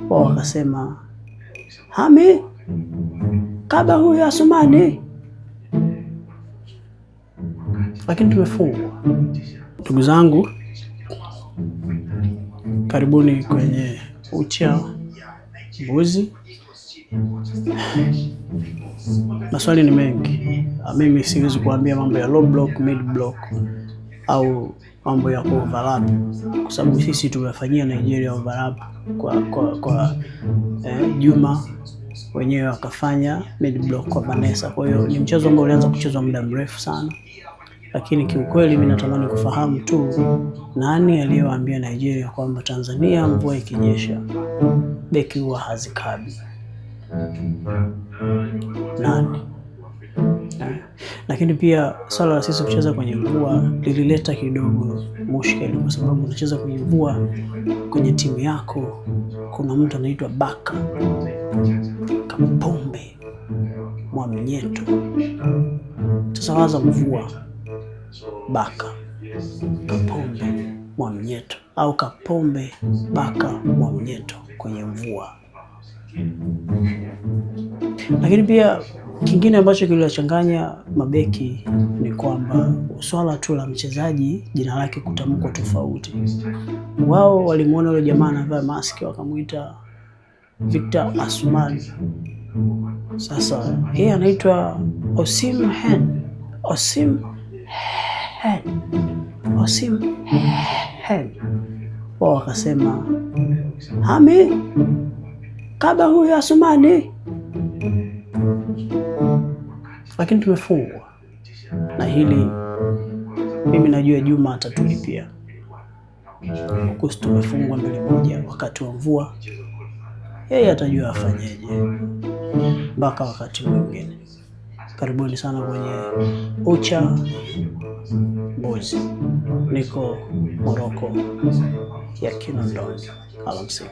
Wao wakasema hami kaba huyo Asumani, lakini tumefungwa. Ndugu zangu, karibuni kwenye Ucha Mbuzi. Maswali ni mengi, mimi siwezi kuambia mambo ya low block, mid block au mambo ya overlap kwa sababu sisi tumefanyia Nigeria overlap kwa Juma wenyewe wakafanya mid block kwa Vanessa. Kwa hiyo ni mchezo ambao ulianza kuchezwa muda mrefu sana, lakini kiukweli mimi natamani kufahamu tu nani aliyewaambia Nigeria kwamba Tanzania mvua ikinyesha beki huwa hazikabi? Nani? Lakini pia swala la sisi kucheza kwenye mvua lilileta kidogo mushkeli, kwa sababu unacheza kwenye mvua, kwenye timu yako kuna mtu anaitwa Baka Kapombe Mwamnyeto. Sasa waza mvua, Baka Kapombe Mwamnyeto au Kapombe Baka Mwamnyeto kwenye mvua. Lakini pia kingine ambacho kiliwachanganya mabeki ni kwamba swala tu la mchezaji jina lake kutamkwa tofauti. Wao walimuona yule jamaa anavaa maski wakamwita Victor Asumani. Sasa yeye anaitwa Osimhen, Osimhen, Osimhen. Wao wakasema hami kaba huyo Asumani, lakini tumefungwa na hili. Mimi najua Juma atatulipia huku, tumefungwa 2-1 wakati wa mvua, yeye atajua afanyeje mpaka wakati mwingine. Karibuni sana kwenye Ucha Mbuzi, niko Moroko ya Kinondoni. Alamsiki.